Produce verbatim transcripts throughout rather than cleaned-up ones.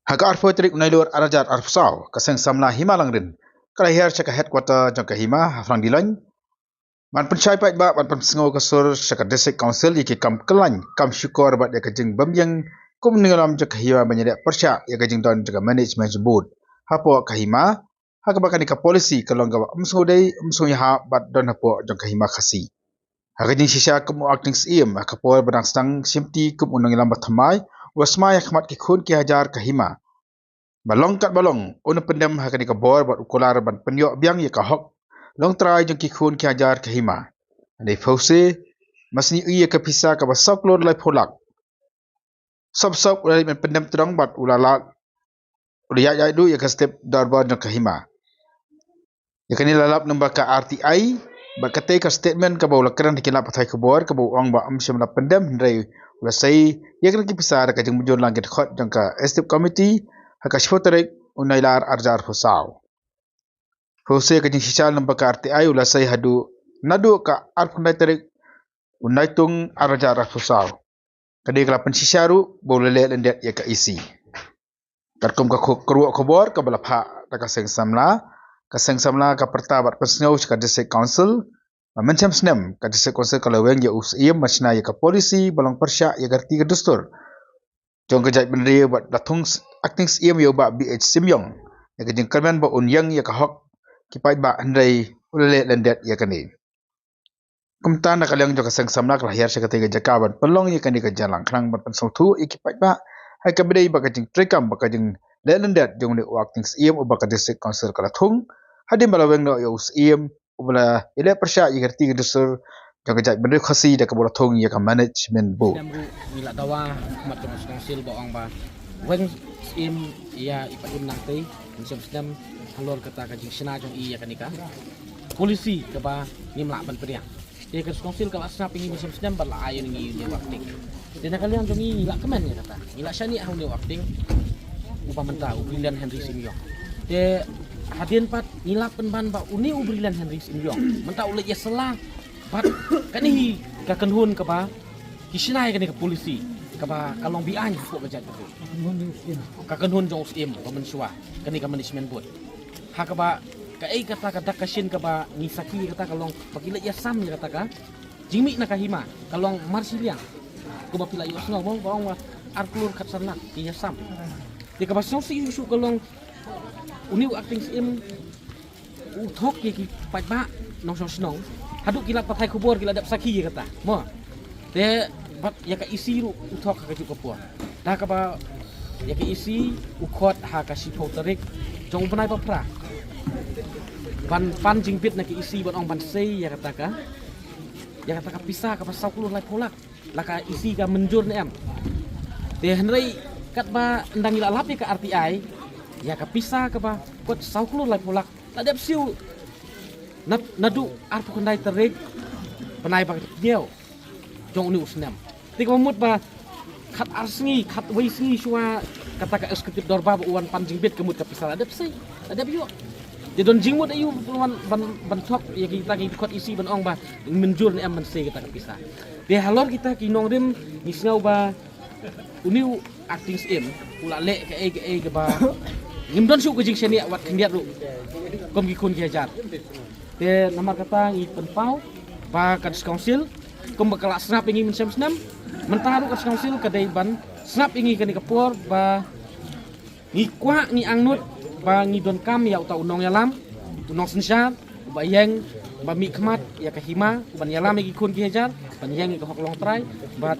Ha ka arphew tarik u Nailur arhajar arphew saw, ka Seng Samla Hima Langrin ka la hiar sha ka headquarter jong ka Hima ha Phlang Diloin ban pynshai paidbah, ban pynsngew ka sur sha ka District Council ïa ki kam kyllain, kam shukor bad ïa ka jingbymïeng kum u nongïalam jong ka Hima ban ïaleh pyrshah ïa ka jingdon jong ka Management Board hapoh ka Hima, ha kaba kane ka policy ka long kaba ym sngewdei, ym sngewïahap bad don hapoh jong ka Hima Khasi. Ha ka jingshisha kum u Acting Syiem, ha ka por ba dang sdang shimti kum u nongïalam bathymmai, u la smai ha khmat ki khun ki hajar ka Hima ba long katba long un pyndem ha kane ka bor bad u kular ban pynïoh biang ïa ka hok longtrai jong ki khun ki hajar ka Hima. Hynrei phewse, masni u ïoh ïa ka pisa kaba saw klur laiphew lak. Sop sop u la leit ban pyndem tyrong bad u la lad, u la ïaid ïaid duh ïa ka step dorbar jong ka Hima. Ïa kane la lap namar ka R T I bad katei ka statement kaba u la kren ha ki lad pathai khubor, kaba u ong ba ym shym la pyndem, hynrei u la sei ïa kane ki pisa da ka jingmynjur lang ki dkhot jong ka Executive Committee ha ka shiphew tarik u Nailar arhajar arphew saw. Phewse, ka jingshisha namar ka R T I u la sei haduh, naduh ka arphew khyndai tarik u Naitung arhajar arphew saw. Ka dei ka la pynshisha ruh ba u la leh lyndet ïa ka E C. Katkum ka khu-, ka ruh khubor kaba la phah da ka Seng Samla, ka Seng Samla ka pyrta bad pynsngew sha ka District Council ba mynshem snem ka District Council ka la weng ïa u Syiem ban shna ïa ka policy ba long pyrshah ïa ka riti ka dustur jong ka jaitbynriew bad la thung s-, Acting Syiem ïa u Bah B H Symiong ïa ka jingkyrmen ba un ïeng ïa ka hok ki paidbah, hynrei u la leh lyndet ïa kane. Kumta, na ka liang jong ka Seng Samla ka la hiar sha katei ka jaka ban pynlong ïa kane ka jingïalang khnang ban pynsngewthuh ïa ki paidbah ha kaba ïadei bad ka jingtreikam bad ka jingleh lyndet jong une u Acting Syiem uba ka District Council ka la thung, hadien ba la weng noh ïa u Syiem uba la ïaleh pyrshah ïa ka riti ka dustur jong ka jaitbynriew Khasi da kaba u la thung ïa ka Management Board. Snem ruh ngi la dawa ha khmat jong ka Council ba ong ba weng Syiem ïa i Bah Im Nangtei mynshem snem halor kata ka jingshna jong i ïa kane ka policy kaba ngim lah ban pdiang. Te ka Council ka la sngap ïa ngi mynshem snem bad la ai ïa ngi une u Acting. Te na ka liang jong ngi ngi la kmen ïa kata. Ngi la shaniah ha une u Acting uba mynta u Brilliant Henry Symiong. Te hadien pat ngi la pynban ba une u Brilliant Henry Symiong mynta u leit ïasylla bad kane hi ka kynhun kaba ki shna ïa kane ka policy kaba ka long be-aiñ hapoh ka jaitbynriew. Ka kynhun jong u Syiem ba mynshuwa, kane ka Management Board. Ha kaba kaei kata ka dak ka shin kaba ngi sakhi ïa kata ka long ba ki leit ïasam ïa kata ka jingmih na ka Hima ka long marshiliang. Kumba phi la ïohsngew mo ba ong ba ar klur khatsan lak ki ïasam. Te kaba sngewsih shuh ka long une u Acting Syiem u thok ïa ki paidbah nongshong shnong haduh ki lad pathai khubor ki la dep sakhi ïa kata mo. Te bad ïa ka E C ruh u thok ha kajuh ka por. Da kaba ïa ka E C u khot ha ka shiphew tarik jong u bnai ba phra ban pan jingbit na ka E C ban ong ban sei ïa kata ka, ïa kata ka pisa kaba saw klur laiphew lak. La ka E C ka mynjur ne em? Te hynrei katba ynda ngi la lap ïa ka R T I, ïa ka pisa kaba kot saw klur laiphew lak la dep siew na, naduh arphew khyndai tarik bnai ba hynñiew jong une u snem. Te kaba mut ba khat ar sngi, khat wei sngi shuwa kata ka Executive Dorbar ba u wan pan jingbit ka mut ka pisa la dep sei, la dep ïoh. Te don jingmut aïu ban, ban, ban thok ïa kita ki dkhot E C ban ong ba mynjur ne em ban sei kata ka pisa. Te halor kita ki nongrim ngi sngew ba une u Acting Syiem u la leh kaei kaei kaba ngim don shuh ka jingshaniah wat khyndiat ruh kum ki khun ki hajar. Te namar kata ngi pynpaw ba ka District Council kumba ka la sngap ïa ngi mynshem snem, mynta ruh ka District Council ka dei ban sngap ïa ngi kane ka por ba ngi kwah, ngi angnud ba ngi donkam ïa uta u nongïalam, u nongsynshar uba ïeng, ba mihkhmat ïa ka Hima, uban ïalam ïa ki khun ki hajar, ban ïeng ïa ka hok longtrai. Bad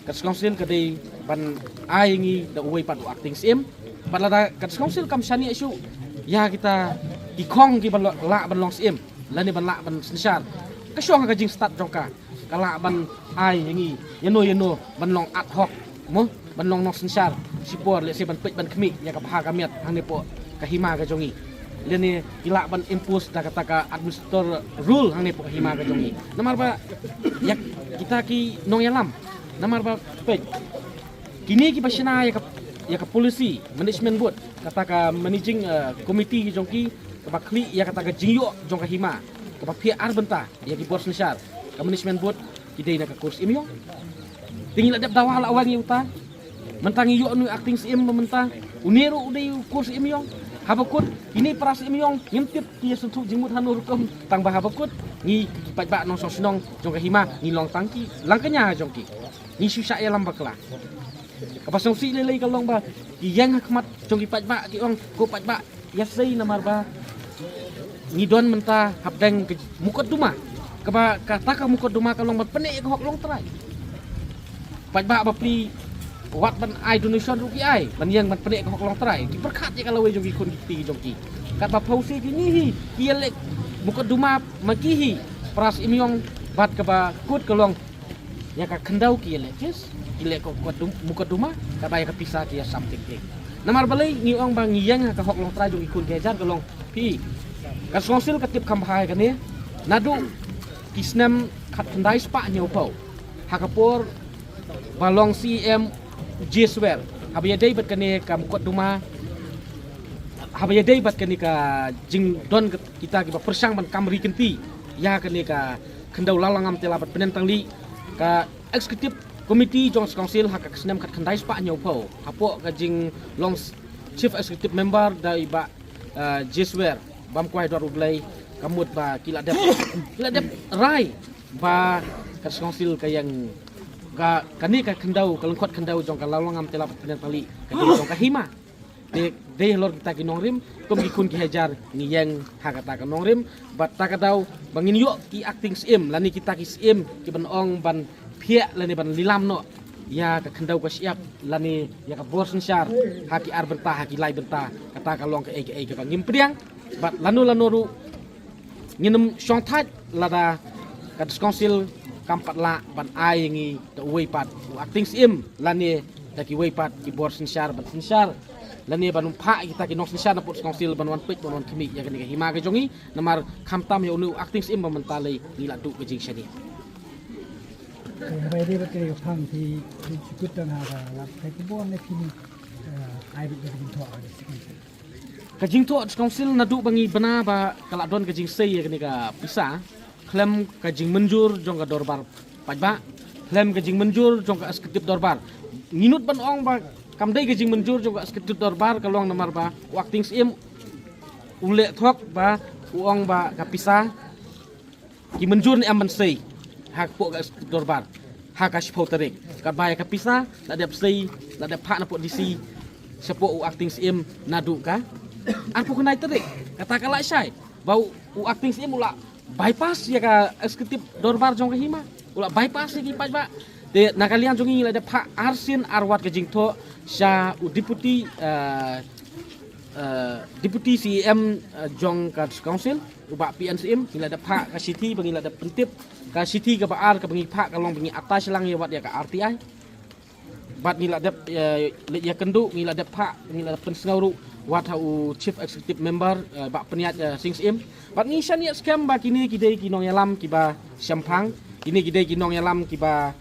ka District Council ka dei ban ai ïa ngi da uwei pat u Acting Syiem. Bad lada ka District Council kam shaniah shuh ïa kita ki khong kiba lo-, lah ban long Syiem lane ban lah ban synshar, ka shong ha ka jingstad jong ka, ka lah ban ai ïa ngi ïano ïano ban long ad hoc mo, ban long nongsynshar shipor, lehse ban peit ban khmih ïa ka bha ka miat hangne hapoh ka Hima ka jong ngi. Lane ki lah ban impose da kata ka administrator rule hangne hapoh ka Hima ka jong ngi. Namar ba ïa kita ki nongïalam, namar ba peit, kine kiba shna ïa ka, ïa ka policy, Management Board, kata ka managing, eh, committee jong ki kaba khlieh ïa kata ka jingïoh jong ka Hima kaba phiah ar bynta ïa ki bor synshar, ka Management Board ki dei na ka kur Syiem Ïong. Te ngi la dep dawa la wang ïa uta. Mynta ngi ïoh une u Acting Syiem ba mynta Une ruh u dei u kur Syiem Ïong. Haba kut kine para Syiem Ïong ngim tip ki ïa sngewthuh jingmut hano rukom, tang ba haba kut ngi ki paidbah nongshong shnong jong ka hima ngi long tang ki lang kñia jong ki. Ngi shu shah ïalam bakla. Kaba sngewsih lei lei ka long ba ki ïeng ha khmat jong ki paidbah ki ong, ko paidbah, ïa sei namar ba ngi don mynta hapdeng ka mukotduma. Kaba kata ka mukotduma ka long ban pyneh ka hok longtrai. Paidbah bapli wat ban ai donation ruh ki ai ban ïeng ban pyneh ka hok longtrai. Ki pyrkhat ïa ka lawei jong ki khun ki kti jong ki. Katba phewse kine hi ki ïaleh mukotduma ma ki hi para Syiem Ïong, bad kaba kut ka long ïa ka khyndew ki ïaleh kes, ki leh ka mukotdum-, mukotduma, katba ïa ka pisa ki ïa sam tik tik. Namar balei ngi ong ba ngi ïeng ha ka hok longtrai jong ki khun ki hajar ka long phi. Ka Council ka tip kham bha ïa kane naduh ki snem khatkhyndai spah hynñiewphew. Ha ka por ba long Syiem Jeswer, haba ïadei bad kane ka mukotduma, haba ïadei bad kane ka jingdon ka kita kiba pyrshang ban kam ri kynti ïa kane ka khyndew Lawlangam Tela bad Pneng Tangli, ka Executive Committee jong ka Council ha ka snem khatkhyndai spah hynñiewphew, hapoh ka jinglong Chief Executive Member da i Bah, eh, Jeswer Bamkwai Dor U Blei, ka mut ba ki la dep, ki la dep rai ba ka Council ka ïeng ka, kane ka khyndew, ka lyngkot khyndew jong ka Lawlangam Tela bad Pneng Tangli ka dei jong ka hima. Te dei halor kita ki nongrim kum ki khun ki hajar ngi ïeng ha kata ka nongrim, bad ta ka daw ba ngin ïoh ki acting Syiem lane kita ki Syiem kiban ong ban phiah lane ban lilam noh ïa ka khyndew ka shyiap lane ïa ka bor synshar ha ki ar bynta, ha ki lai bynta. Kata ka long kaei kaei kaba ngim pdiang. Bad lano lano ruh ngin ym shongthait lada ka District Council kam pat lah ban ai ïa ngi da uwei pat u acting Syiem lane da kiwei pat ki bor synshar ban synshar, lane ban ym phah kita ki nongsynshar na pud District Council ban wan peit ban wan khmih ïa kane ka hima ka jong ngi. Namar khamtam ïa une u acting Syiem ba mynta lei ngi la duh ka jingshaniah. Haba ïadei bad kane ka phang phi, phi shu kut tang ha ka lad kai ka bor ne phi, eh, ai beit ka jingthoh ha ka District Council? Ka jingthoh District Council naduh ba ngi bna ba ka la don ka jingsei ïa kane ka pisa khlem ka jingmynjur jong ka dorbar paidbah, khlem ka jingmynjur jong ka Executive Dorbar. Ngi nud ban ong ba kam dei ka jingmynjur jong ka Executive Dorbar ka long namar ba u acting Syiem u leh thok ba u ong ba ka pisa ki mynjur ne em ban sei hapoh ka Executive Dorbar ha ka shiphew tarik. Katba ïa ka pisa la dep sei, la dep phah na pud D C shapoh u acting Syiem naduh ka arphew khyndai tarik. Kata ka lashai ba u, u acting Syiem u la bypass ïa ka Executive Dorbar jong ka hima, u la bypass ïa ki paidbah. Te na ka liang jong ngi la dep phah arsien arwat ka jingthoh sha u Deputy, eh, eh, Deputy Syiem, eh, jong ka District Council, u Bah P N Syiem. Ngi la dep phah ka shithi ba ngi la dep pyntip. Ka shithi kaba ar kaba ngi phah ka long ba ngi attach lang ïa wat ïa ka R T I. Bad ngi la dep, eh, leit ïakynduh, ngi la dep phah, ngi la dep pynsngew ruh wat ha u Chief Executive Member, eh, Bah Pynïaid, eh, Sing Syiem. Bad ngi shaniah skhem ba kine ki dei ki nongïalam kiba shemphang, kine ki dei ki nongïalam kiba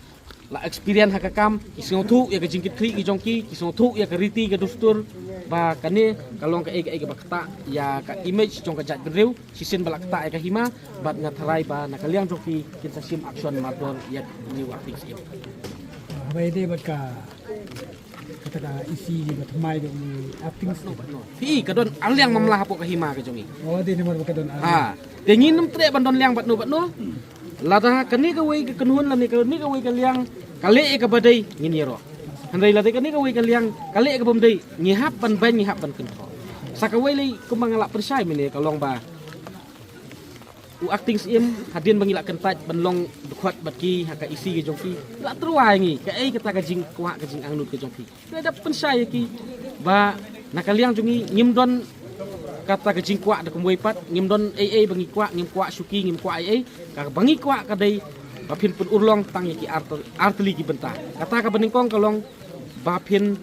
la experience ha ka kam, ki sngewthuh ïa ka jingkitkhlieh ki jong ki, ki sngewthuh ïa ka riti ka dustur, ba kane ka long kaei kaei kaba ktah ïa ka image jong ka jaitbynriew. Shisien ba la ktah ïa ka hima, bad nga tharai ba na ka liang jong phi kin sa shim action mardor ïa une u acting Syiem. Haba ïadei bad ka, kata ka isi ba thymmai ba une u acting Syiem. Phi, ka don arliang mamla hapoh ka hima ka jong ngi. Oh, dei namar ba ka don arliang. Ha, te ngin ym treh ban don liang bad no bad no. Lada kane kawei ka kynhun lane kane kawei ka liang ka leh ïa kaba dei, ngin ïaroh. Hynrei lada kane kawei ka liang ka leh ïa kaba ym dei, ngi hap ban ban, ngi hap ban kynthoh. Sa kawei lei kumba nga la pynshai mynne ka long ba u acting Syiem, hadien ba ngi la kyntait ban long dkhot bad ki ha ka isi ka jong ki, la tyrwa ïa ngi kaei kata ka jingkwah ka jingangnud ka jong ki. Ngi la dep pynshai ïa ki ba na ka liang jong ngi ngim don kata ka jingkwah da kumwei pat, ngim don ei ei ba ngi kwah, ngim kwah shuki, ngim kwah ei ei. Kaba ngi kwah ka dei ba phin pynurlong tang ïa ki ar, ar tylli ki bynta. Kata kaba nyngkong ka long ba phin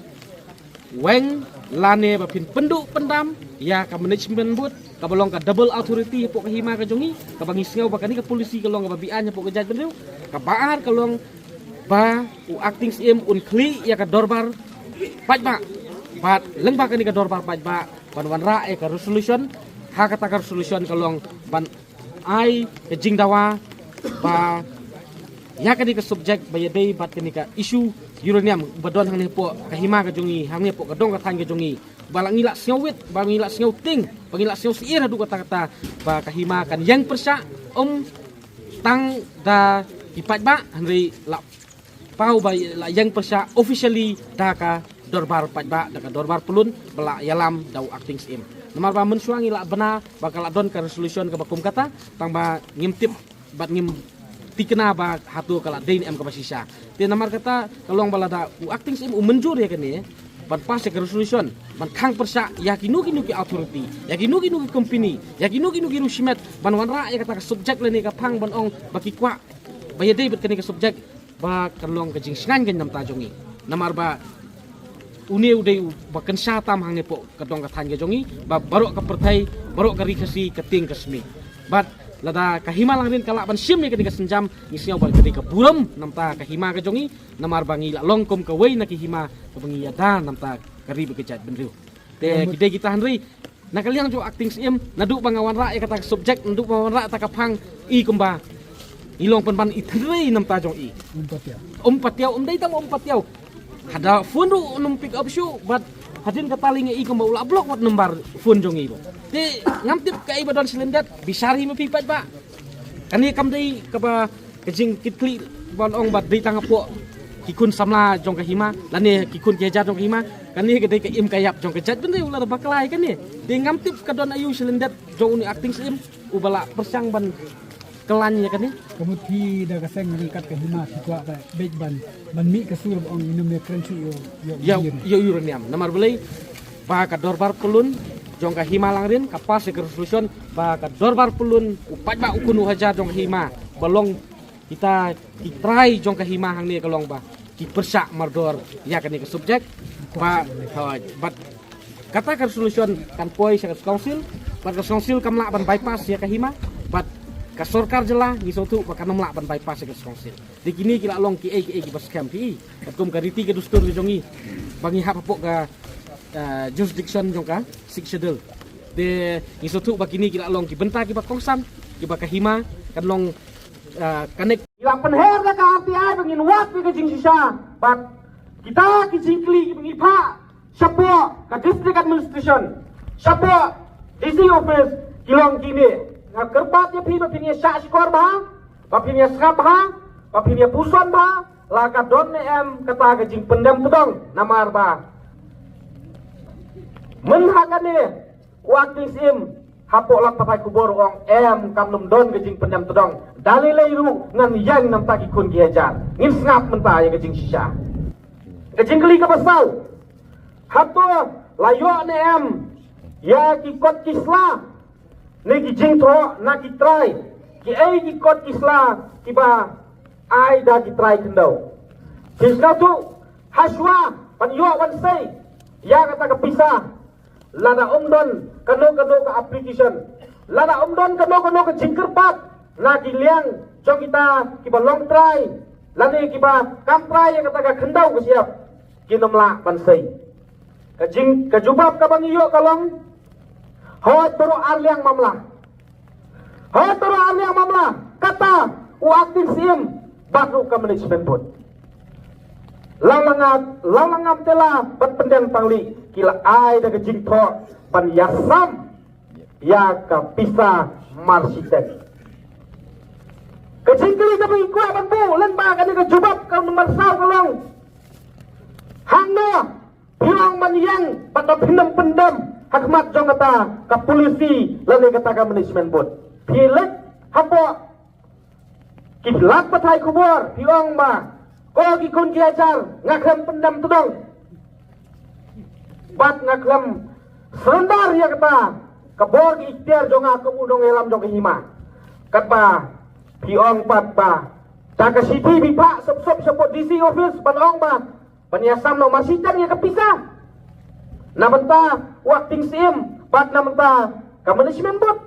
weng lane ba phin pynduh pyndam ïa ka management board kaba long ka double authority hapoh ka hima ka jong ngi, kaba ngi sngew ba kane ka policy ka long kaba be-aiñ hapoh ka jaitbynriew. Kaba ar ka long ba u acting Syiem un khlieh ïa ka dorbar paidbah, bad lyngba kane ka dorbar paidbah ban wanrah ïa ka resolution. Ha kata ka resolution ka long ban ai ka jingdawa ba ïa kane ka subject ba ïadei bad kane ka issue uranium ba don hangne hapoh ka hima ka jong ngi, hangne hapoh ka dong ka thaiñ ka jong ngi. Ba la ngi la sngewwit, ba ngi la sngewtieng, ba ngi la sngewsyier haduh katta katta ba ka hima kan ïeng pyrshah, ym tang da ki paidbah, hynrei la paw ba la ïeng pyrshah officially da ka dorbar paidbah, da ka dorbar pyllun ba la ïalam da u acting syiem. Namar ba mynshuwa ngi la bna ba ka la don ka resolution kaba kum kata, tang ba ngim tip bad ngim tikna ba hato ka la dei ne em kaba shisha. Te namar kata ka long ba lada u acting syiem u mynjur ïa kane ban pass ïa ka resolution ban khang pyrshah ïa kino kino ki authority, ïa kino kino ki company, ïa kino kino ki riewshimet ban wanrah ïa kata ka subject lane ka phang ban ong ba ki kwah ba ïadei bad kane ka subject, ba kan long ka jingshngaiñ ka namta jong ngi. Namar ba une u dei uba kynsha tam hangne hapoh ka dong ka thaiñ ka jong ngi, ba baroh ka pyrthei, baroh ka ri Khasi ka tieng ka smiej. Bad lada ka hima Langrin ka lah ban shim ïa kane ka sienjam, ngi sngew ba ka dei ka burom namta ka hima ka jong ngi, namar ba ngi la long kum kawei na ki hima kaba ngi ïada namta ka ri bad ka jaitbynriew. Te ki dei kita, hynrei na ka liang jong u acting syiem, naduh ba nga wanrah ïa kata ka subject, naduh ba nga wanrah ïa kata ka phang, i kumba i long pynban i tynrai namta jong i. Ym patiaw. Ym patiaw, ym dei tang ym patiaw. Haba phone ruh ym pick up shuh, bad hadien kata lei nga i kumba u la block wat number phone jong i ba. Te ngam tip kaei ba don shalyndet, bishar hi ma phi paidbah. Kane kam dei kaba ka jingkitkhlieh ban ong ba dei tang hapoh ki khun samla jong ka hima lane ki khun ki hajar jong ka hima. Kane ka dei ka im ka ïap jong ka jaitbynriew, lada bakla ïa kane. Te ngam tip ka don aïu shalyndet jong une u acting syiem uba la pyrshang ban khlaiñ ïa kane. Ka mut phi da ka seng ryngkat ka hima phi kwah ba beit ban, ban mih ka sur ba ong ngin ym ïakren shuh ïa u, ïa u, ïa u, ïa u, ïa u uranium. Namar balei? Ba ka dorbar pyllun jong ka hima Langrin ka pass ïa ka resolution ba ka dorbar pyllun, u paidbah u khun u hajar jong ka hima, ba long kita ki trai jong ka hima hangne ka long ba ki pyrshah mardor ïa kane ka subject. Ba, hooid, bad kata ka resolution kan poi sha ka council, bad ka council kam lah ban bypass ïa ka hima, bad ka sorkar jylla ngi sngewthuh ba kan ym lah ban bypass ïa ka council. Te kine ki la long kiei kiei kiba skhem phi. Katkum ka riti ka dustur ka jong ngi ba ngi hap hapoh ka, ah, jurisdiction jong ka Sixth Schedule. Te ngi sngewthuh ba kine ki la long ki bynta kiba kongsan, kiba ka hima kan long, ah, connect. Ngi la pynher da ka R T I ba ngin wad ïa ka jingshisha bad kita ki jingkylli kiba ngi phah shapoh ka District Administration, shapoh D C Office, ki long kine. Nga kyrpad ïa phi ba phin ïa shah shkor bha, ba phin ïa sngap bha, ba phin ïa puson bha, la ka don ne em kata ka jingpyndem tdong, namar ba mynta kane u acting syiem hapoh lad pathai khubor u ong em, kam nym don ka jingpyndem tdong. Da lei lei ruh ngan ïeng namta ki khun ki hajar. Ngin sngap mynta ïa ka jingshisha. Ka jingkylli kaba saw, hato la ïoh ne em ïa ki kot ki sla ne ki jingthoh na ki trai, kiei ki kot ki sla kiba ai da ki trai khyndew? Phi sngewthuh, hashwa ban ïoh ban sei ïa kata ka pisa, lada ym don kano kano ka application, lada ym don kano kano ka jingkyrpad na ki liang jong kita kiba long trai lane kiba kam trai ïa kata ka khyndew ka shyiap, kin ym lah ban sei. Ka jing, ka jubab kaba ngi ïoh ka long, hooid, baroh ar liang mamla. Hooid, baroh ar liang mamla, kata u acting syiem bad ruh ka management board. Law la nga, law la ngam tela ban pyndem tang lei, ki la ai da ka jingthoh ban ïasam ïa ka pisa marshiteng. Ka jingkylli kaba ngi kwah ban buh lyngba kane ka jubab ka number saw ka long, hangno phi ong ban ïeng bad ba phin ym pyndem ha khmat jong kata ka polisi lane kata ka management board? Phi leit hapoh ki lad pathai khubor, phi ong ba, ko ki khun ki hajar, nga khlem pyndem tdong. Bad nga khlem surrender ïa kata ka bor ki ikhtiar jong nga kum u nongïalam jong ka hima. Katba phi ong pat ba da ka shithi phi phah sop sop shapoh D C office ban ong ba ban ïasam noh marshiteng ïa ka pisa na bynta u acting syiem bad na bynta ka management board.